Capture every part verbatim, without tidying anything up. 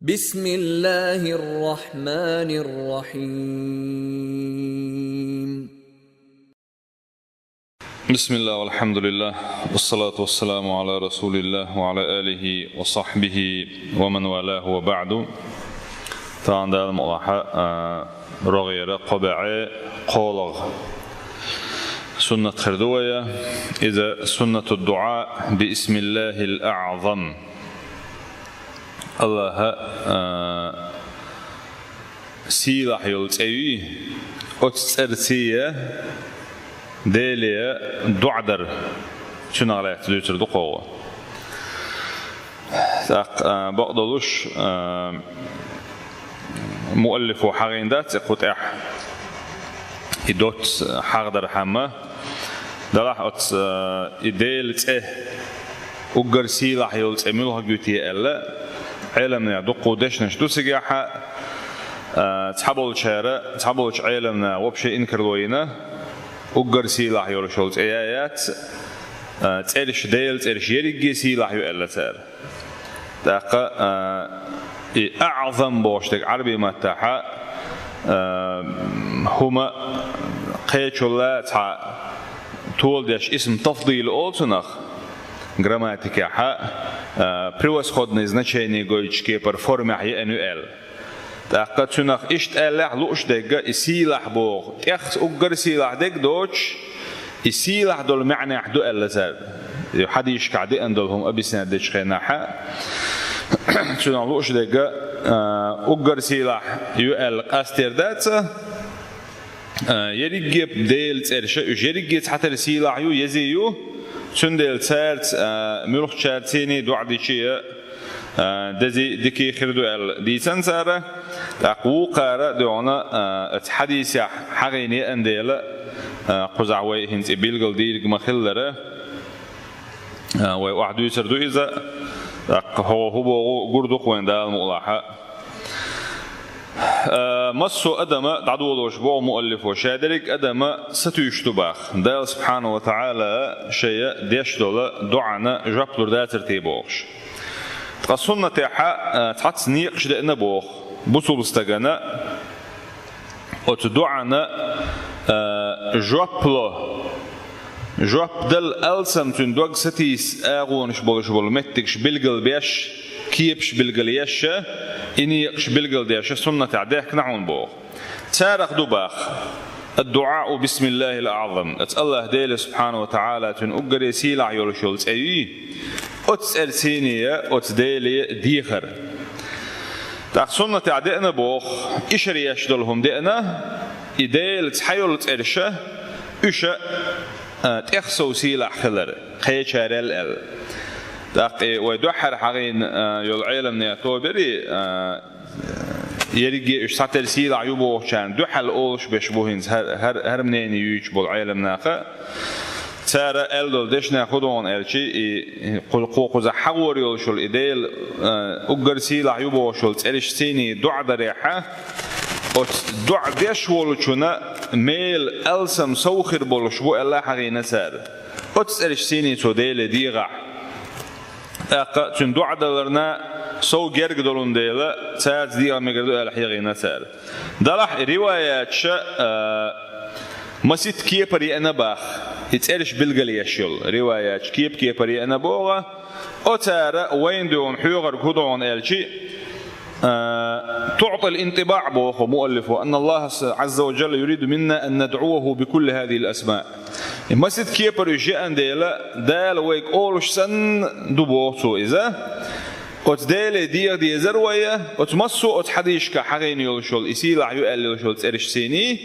بسم الله الرحمن الرحيم. بسم الله والحمد لله والصلاة والسلام على رسول الله وعلى آله وصحبه ومن والاه وبعد. Тахан Дала мукъалахь, а, рогӀера кхо бӀаь кхоалагӀа суннат хир ду вай. Иза سنة الدعاء باسم الله الأعظم. АллахӀа, а, сийлахь йолу цӀе юй, оцу цӀерций Деле доӀа дар, цунах лаьцна дуьйцур ду кхо гӀо. ТӀаккха, а, бакъдолуш, а, муаллифо хьагӀийна дац и кху тӀехь и доцца хьагӀдархьама. Делахь оцу, а, и Делан цӀе, уггар сийлахь йолу цӀе муьлхарг ю те аьлла, Ӏеламнехан дуккха дешнаш ду цигахь, а, цхьаболчара, цхьаболчу Ӏеламнаха вообще инкарло йина, уггар сийлахь йолуш йолу цӀе я яц, а, цӀераш, Делан цӀераш ерриге сийлахь ю аьлла цара. ТӀаккха, а, и аӀзам бохуш дерг Ӏарбийн маттахь, а, хӀума кхечулла цхьа тола деш, исм тафдил олу цунах грамматикехь, а, превосходное значение гойтуш кепара формехь еана ю аьлла. ТӀаккха цунах иштта аьллехь, лууш дерг и сийлахь боху, тӀех уггар сийлахь дерг доцуш, и сийлахь долу маьӀнехь ду аьлла цара. И хьадисашкахь деана долу хӀума объяснять дечу хенахь, цунах лууш дерг, а, уггар сийлахь ю аьлла къастор дац, а, ерриге Делан цӀераш, уьш ерриге цхьатера сийлахь ю, еза ю, цундела цаьрца, а, муьлххачаьрций доӀа дичи а, а, дезий, дикий хир ду аьлла дийцина цара. ТӀаккха вукхара дуьхьал, а, оцу хьадисехь хьагӀийна еана дела, а, кхузахь вай хӀинца и билгал дийриг ма-хиллара, а, вай охьадуьйцур ду иза. ТӀаккха хӀокхо хӀун боху гур ду-кх вайн, Дала мукъалахь. А, массо а адама дӀадолош боху муаллифо, шадерриг а адама сатуьйсуш ду боху, Дала субхьанаху ва таӀала шайна деш долу доӀана жоп лур дацара те бохуш. Ткъа суннатехь, а, цхьацца некъаш деана боху бусалба стагана оцу доӀана, а, жоп ло, жоп дала алсам цуьнан дог сатийса агӀонаш болуш болу меттигаш билгал беш, кепаш билгал еш, и некъаш билгал деш суннатехь даьхкина хьуна боху. Царах ду боху: الدعاء باسم الله الأعظم. Оцу АллахӀ Дела субхьанаху ва таӀала цуьнан уггаре сийлахь йолуш йолу цӀе юй, оцу цӀерций а, оцу Деле дехар. ТӀаккха суннатехь деана боху, ишар еш долу хӀума деана, и Делан цхьа йолу цӀераш, уьш, а, тӀех сов сийлахь хилар, кхечарел аьлла. ТӀаккха и вай дуьххьара хьагӀийна, а, йолу Ӏеламнехан тоба яра, а, ерриге уьш цхьатера сийлахь ю бохучарна дуьхьал олуш берш бу хӀинца хӀара, хӀара, хӀара мнение юьйцуш болу Ӏеламнаха. Цара аьлла долу дешнех хӀун ду хьуна аьлча, и кху-, кху-, кхузахь хьагӀор йолуш йолу и Дела, а, уггар сийлахь ю бохуш йолу цӀерашций доӀа дарехь, оцу доӀа деш волчунна мел алсам сов хир болуш бу аьлла хьагӀийна цара. Оцу цӀерашций цо Деле дехахь, тӀаккха цуьнан доӀа даларна сов герга долун дела, цаьрца дехар мегар ду аьлла хьагӀийна цара. Делахь и риваяташ, а, масийтта кепара еана боху, и цӀераш билгал еш йолу риваяташ кеп-кепара еана боху, оцара вайна дуьхьал хьоьхург хӀун ду хьуна аьлча, а, تعطي الانطباع боху муаллифо, أن الله عز وجل يريد منا أن ندعوه بكل هذه الأسماء. И масийтта кепара уьш еана дела, Дала вайга олуш санна ду боху цо иза. Оцу Деле деха дезара вай, оцу массо а оцу хьадисашкахь хьагӀийна йолуш йолу, и сийлахь ю аьлла йолуш йолу цӀерашций,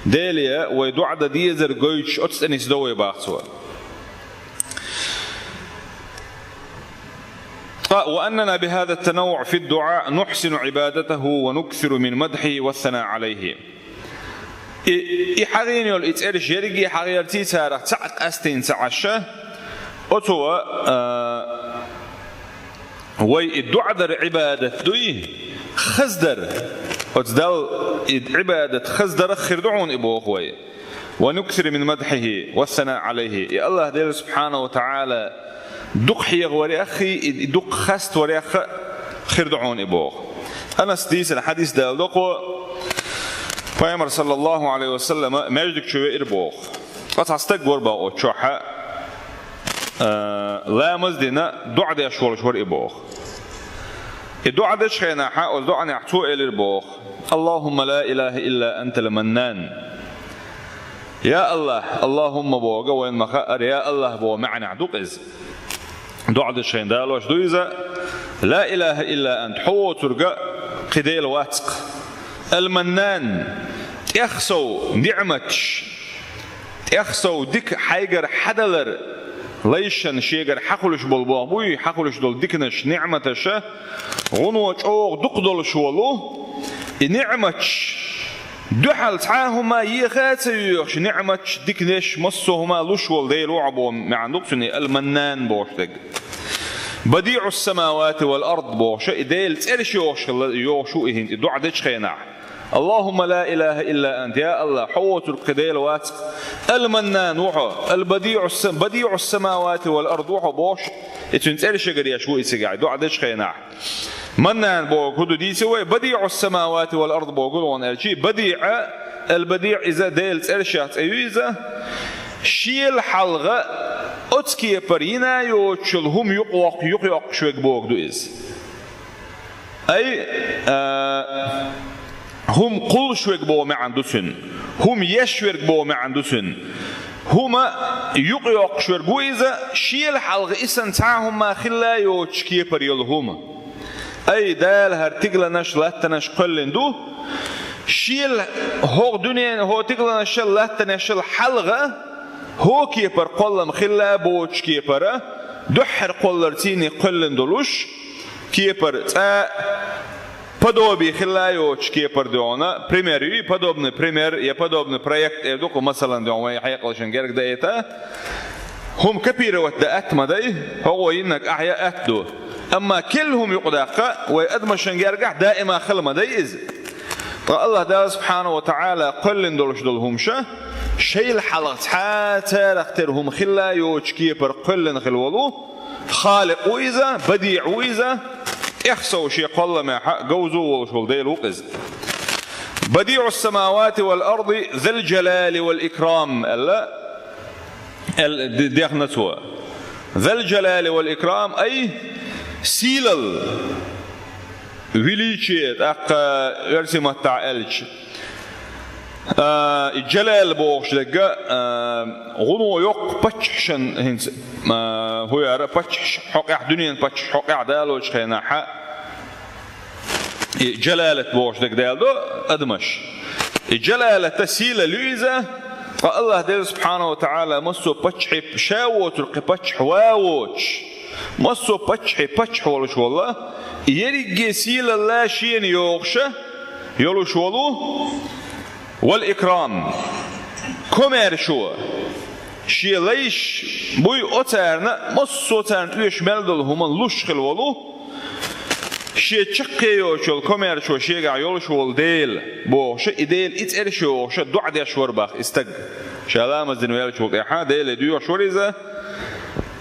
Деле вай доӀа дан дезар гойтуш оцу цӀе нисдо вай боху цо. Ткъа وأننا بهذا التنوع في الدعاء نحسن عبادته ونكثر من مدحه والثناء عليه. И, и хьагӀийна йолу и цӀераш ерриге хьагӀерций царах цхьаъ къастийна ца Ӏаш, оцо, а, вай и доӀа дар Ӏибадат дуй, хаздар, оцу Далла и Ӏибадат хаздарах хир ду хьуна и боху вай. ونكثر من مدحه والثناء عليه. И АллахӀ Дела субхьанаху ва таӀала дукха хьехавареххий, и, и дукха хаставарехха хир ду хьуна и боху. Анаса дийцина хьадис дала докхо, Пайхамар, саллаллаху Ӏалайхи ва саллама, маьждиг чу веара боху. Ткъа цхьа стаг вара боху оцу чохь, а, ламаз дина, доӀа деш волуш вара и боху. И доӀа дечу хенахь, оцу доӀанехь цо элира боху: «Аллахумма ла илаха илла антал маннан». Я Аллах, Аллахумма боху вайна ма хаара, я Аллах боху маьӀнехь ду-кх иза. ДоӀа дечу хенахь далош ду иза: «Ла илаха илла ант», хьо воцург-а кхин Дела вац-кх. Ал-Маннан, тӀех сов ниӀматаш, тӀех сов дика хьайгара хьадалар, лайшна шегара хьахуьлуш болу боху буй, хьахуьлуш долу диканаш, ниӀматаша, гӀуно чӀогӀа дукха долуш волу, и ниӀматаш дуьхьал цхьа а хӀума еха а ца йоьхуш, ниӀматаш, диканаш, массо а хӀума луш волу Дела ву хьо боху маьӀна ду-кх цуьнан, Ал-Маннан бохуш дерг. Бадиъус-самавати вал ард бохуша, и Делан цӀераш йохуш хила, йохуш ву и хӀинца, и доӀа дечу хенахь. Аллахумма ла илаха илла ант, я Аллах, хьо воцург кхин Дела вац-кх. Ал-Маннан ву хьо, Ал-Бадиъус-, Бадиъус-самавати вал ард ву хьо бохуш, и цуьнан цӀераш ягар еш ву и цигахь, и доӀа дечу хенахь. Маннан бохург хӀун ду дийци вай, Бадиъус-самавати вал ард бохург хӀун ду аьлча, Бадиъ, Ал-Бадиъ иза Делан цӀерашех цӀе ю иза, шел хьалха оцу кепара йина йоцуш йолу хӀума юкъа-, юкъайоккхуш верг бохург ду иза. Ай, а, хӀума кхуллуш верг боху маьӀна ду цуьнан, хӀума еш верг боху маьӀна ду цуьнан. ХӀума юкъайоккхуш верг ву иза, шел хьалха и санна цхьа а хӀума хилла йоцуш кепара йолу хӀума. Ай, Дала хӀара тигаланаш, латтанаш кхоьллина ду. Шел хӀокху дуьненан хӀокху тигаланашал, латтанашал хьалха хӀокху кепара кхоллам хилла боцуш кепара, дуьххьара кхолларца кхоьллина долуш, кепара цкъа подобие хилла йоцуш кепара дуьйна, пример ю, подобный пример я подобный проект эр ду-кх, масалан, дуьйна вайн хьекъалшна герга даийта. ХӀума копировать дан атта ма дай, хӀокхо йиннарг ахь ян атта ду. Амма керла хӀума юкъадаккха вайн адамашна гергахь даима хила ма дай иза. Ткъа Аллах Дала субхьанаху ва таӀала кхоьллина долуш долу хӀумаша, шел хьалха цхьа а царах тера хӀума хилла йоцуш кепара кхоьллина хила волу, Халикъ ву иза, Бадиъ ву иза, тӀех сов шен кхолламехь говзо волуш волу Дела ву-кх иза. Бадиъус-самавати вал арди зал джалали вал икрам аьлла, аьлла де-, дехна цо. Зал джалали вал икрам, ай, сийлалла, величие, тӀаккха оьрсийн маттахь аьлча, а, и джалал бохуш дерг, а, гӀуно йоккху паччахьашна хӀинца, а, хӀун яра, паччахьаш хьокъехь, дуьненан паччахьаш хьокъехь далочу хенахь, и джалалат бохуш дерг даладо адамаш. И джалалат, сийлалла ю иза, ткъа Аллах Дела субхьанаху ва таӀала массо а паччахье ша воцург кхин паччахь ва воцуш, массо а паччахье паччахь волуш волу, ерриге сийлалла шена йохуша йолуш волу, вал икрам, комаьршо, шен лайш буй оцарна, массо а царна оьшуш мел долу хӀуманна луш хила волу, шен чаккхе йоцуш йолу комаьршо шегахь йолуш волу Дела бохуша, и Дела и цӀераш йохуша доӀа деш вара боху и стаг. Ша ламаз дина ваьллачул тӀаьхьа Деле доьхуш вара иза.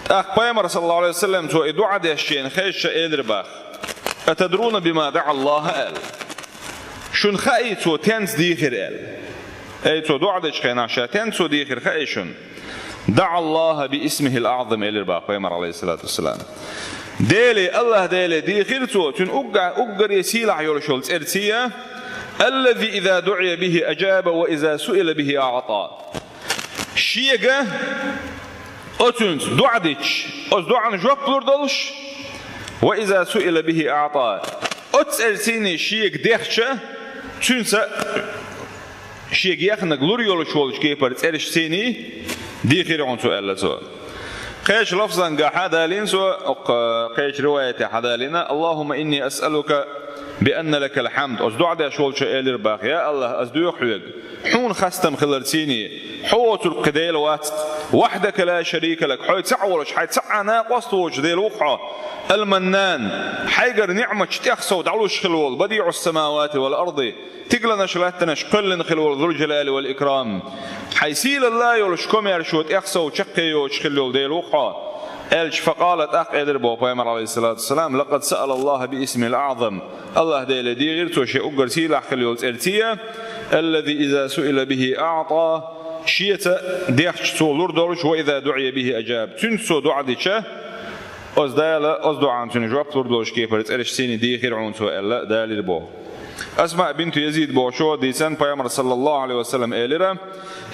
ТӀаккха Пайхамар, саллаллаху Ӏалайхи ва саллам, цо и доӀа деш шена хезча элира боху: «Атадруна бима даӀа Аллах?» аьлла. Шуна хаьий цо тенца дийхира аьлла? Эй, цо доӀа дечу хенахь ша тенца цо дийхира хаьий шуна? «ДаӀа Аллаха би исмихил аӀзам», элира боху Пайхамар, Ӏалайхиссалату вассалам. Деле, Аллах Деле дийхира цо, цуьнан угга-, уггаре сийлахь йолуш йолу цӀерций, «Аллази иза дуӀия бихи ажаба ва иза суила бихи аӀта». Шега оцуьнца доӀа дича, оцу доӀана жоп лур долуш, «ва иза суила бихи аӀта». Оцу цӀерцийний шега дехча, цуьнца шега яханарг лур йолуш волчу кепара цӀерашцийний дийхира хьуна цо, аьлла цо. Кхечу лафзангахь далийна цо, оккха кхечу риваятехь далийна: «Аллахумма инни асъалука би анна лакал хьамд». Оцу доӀа деш волчо элира боху: «Я Аллах, ас доьху хьоьга, хьуна хастам хиларцийний, хьо воцург кхин Дела вац-кх, вахьдака ла шарика лак, хьо цхьаъ волуш, хьайн цхьа а накъост воцуш Дела ву-кх хьо, ал-Маннан, хьайгара ниӀматаш тӀех сов дӀалуш хила волу, Бадиъус-самавати вал арди, тигаланаш, латтанаш кхоьллина хила волу, Зул-Джалали вал Икрам, хьайн сийлалла йолуш комаьршо тӀех сов чаккхе йоцуш хила йолу Дела ву-кх хьо. Аьлча, فقال, тӀаккха элира боху пайхамар, عليه الصلاة والسلام: «لقد سأل الله باسمه الأعظم». АллахӀ Деле дийхира цо шен уггар сийлахь хила йолу цӀерца, «الذي إذا سئل به أعطى», шеца дехча цо лур долуш, «وإذا دعي به أجاب», цуьнца цо доӀа дича, оцу Дала оцу доӀанна цуьнан жоп лур долуш кепара цӀераш сийна дийхира хьуна цо аьлла, далийра боху. Асмаъ бинту Язид бохучо дийцина, пайхамар, صلى الله عليه وسلم, элира: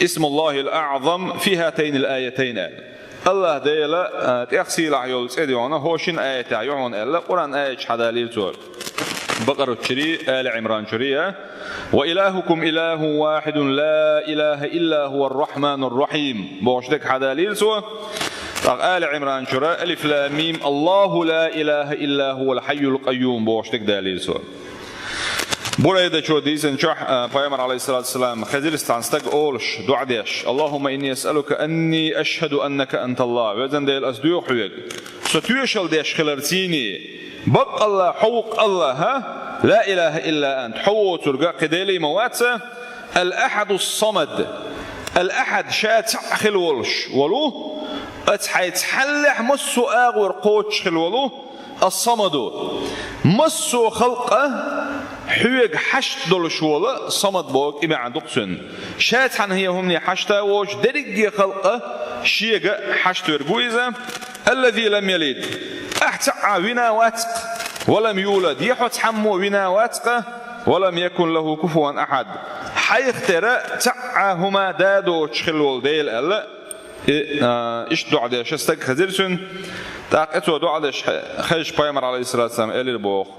«اسم الله الأعظم في هاتين الآيتين», аьлла. АллахӀ Дела, а, тӀех сийлахь йолу цӀе ю хьуна, хӀокху шина аятехь ю хьуна аьлла, Къуръан аяташ хьадалийра цо. Бакъарат чуьра, Али Ӏимран чуьра, «وإلهكم إله واحد لا إله إلا هو الرحمن الرحيم» бохуш дерг хьадалийра цо. ТӀаккха Али Ӏимран чуьра, «ألف لام ميم، الله لا إله إلا هو الحي القيوم» бохуш дерг далийра цо. Бурайдачо дийцинчохь, а, пайхамар, عليه الصلاة والسلام, хезира цхьана стаг олуш, доӀа деш: «اللهم إني أسألك أني أشهد أنك أنت الله». Везан Дела, ас дуьйху хьоьга, со тоьшалла деш хиларций, баккъалла хьо ву-кх АллахӀ, لا إله إلا أنت, хьо воцург кхин Дела ма вац, الأحد الصمد, الأحد, ша цхьаъ хила волуш волу, оцу хьайн цхьаннехь массо а агӀор кхочуш хила волу, الصمد, массо а халкъа хьоьга хьашт долуш волу, самад боху и маьӀна ду-кх цуьнан. Ша цхьанна хӀумане хьашта а воцуш, дерриге халкъа шега хьашт верг ву иза. الذي لم يلد, ахь цхьа а вина вац-кх, ولم يولد, я хьо цхьаммо вина вац-кх, ولم يكن له كفوا أحد, хьайх тера цхьа а хӀума да доцуш хила волу Дела аьлла, и, а, иштта доӀа деш стаг хезира цуьнан. ТӀаккха цо доӀа деш хезча, пайхамар, عليه الصلاة والسلام, элира боху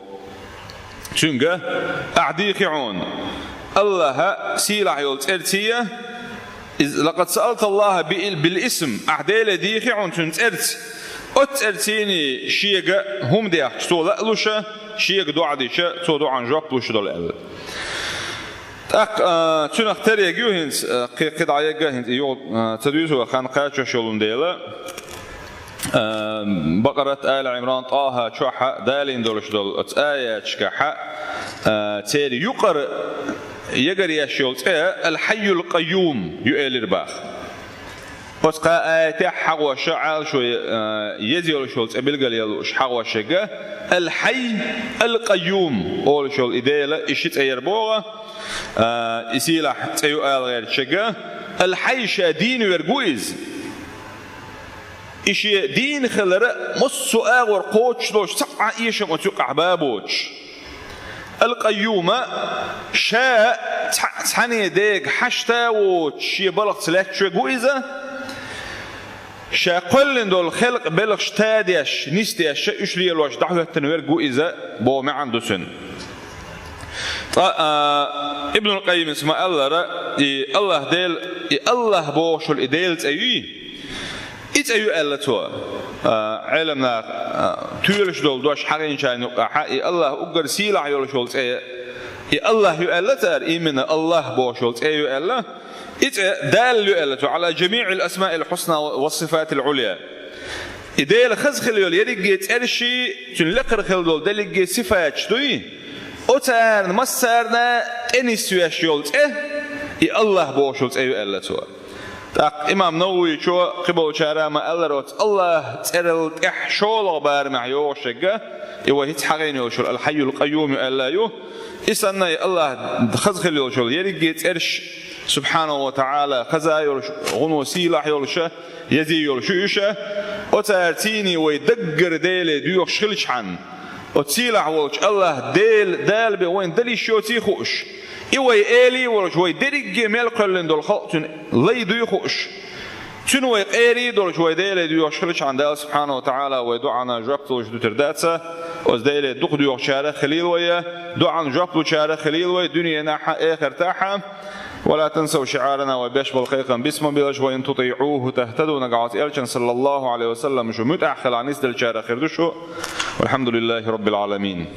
цуьнга: «Ахь дийхи хьуна АллахӀ сийлахь йолу цӀерций, из, لقد سألت الله بال-، بالاسم, ахь Деле дийхи хьуна цуьнан цӀерца. Оцу цӀерций шега хӀума дехча, цо лаалуша, шега доӀа дича, цо доӀан жоп луш долу», аьлла. ТӀаккха, а, цуьнах терра ю хӀинца, а, кхи-, кхидӀа егга хӀинца и юха, а, ца дуьйцу хан кхачош йолун дела, а, Бакъарат, Али Ӏимран, ТӀаха чохь а далийна долуш долу оцу аяташкахь а, а, церан юкъара егар еш йолу цӀе Аль-Хьайюл-Къайюм ю элира баха. Оцу кхаа аятехь хьагӀоша Ӏалашо, а, еза йолуш йолу цӀе билгалъян лууш хьагӀош шега, Аль-Хьай, Аль-Къайюм олуш йолу и Дела, и ши цӀе яра боху, а, и сийлахь цӀе ю ала гӀерташ шега, Аль-Хьай ша дийна верг ву иза. И шен дийна хилар массо а агӀор кхочуш долуш цхьа а эшам оцу юкъахь ба боцуш. Аль-Къайюма ша цхьа-, цхьанне дега хьашта а воцуш шен балхаца лаьтташ верг ву иза, ша кхоьллина долу хелкъ белхаш та деш, нисдеш, уьш лелош дӀахӀоьттина верг ву иза, боху маьӀна ду цуьнан. Ткъа, а, Ибнул Къаййимас ма-аллара, и АллахӀ Дела, и АллахӀ бохуш йолу и Делан цӀе юй, и цӀе ю аьлла цо. А, Ӏеламнаха, а, тоьлуш долу дош хьахийначарна юкъахь, и АллахӀ уггар сийлахь йолуш йолу цӀе, и АллахӀ ю аьлла цара, именно АллахӀ бохуш йолу цӀе ю аьлла, и цӀе Дала ю аьлла цо, Ӏала жамиӀил асмаил хьусна ва сифатил Ӏуля. И Дела хаза хила йолу ерриге цӀерший, цуьнан лекхара хила долу дерриге сифаташ дуй, оцарна массарна тӀе нисвеш йолу цӀе, и АллахӀ бохуш йолу цӀе ю аьлла цо. ТӀаккха имам Нававичо, кхиболчара ма-аллара, оцу АллахӀ цӀерал тӀехь шолгӀа барамехь йогӀуш шега, и вай хӀинца хьахийна йолуш йолу Аль-Хьайюл Къайюм ю аьлла ю. И санна и АллахӀ хаза хила йолуш йолу ерриге цӀерш, субхьанаху ва тагӀала, хаза йолуш, гӀуно сийлахь йолуша, еза йолуш ю уьша, оцара цийний вай даггара Деле доьхуш хилчхьана, оцу сийлахь волчу АллахӀ Дела, Дала бен вайна дала йиш йоций хууш, и вай элий волуш, вай дерриге мел кхоьллина долу халкъ цуьнан лай дуй хууш, цуьнан вай къерий долуш, вай Деле доьхуш хилчхьана, Дала субхьанаху ва тагӀала вай доӀана жоп луш дуьтур дац, оцу Деле дукха доьхучарах хилийла вай, доӀана жоп лучарах хилийла вай дуьненахь а, эхартахь а. ولا تنسوا شعارنا, вай беш болу кхайкхам биц ма белаш, وإن تطيعوه تهتدوا, нагахь оцу элчан, саллаллаху Ӏалайхи ва саллам, шу муьтӀахь хилахь нисделчарах хир ду шу. والحمد لله رب العالمين.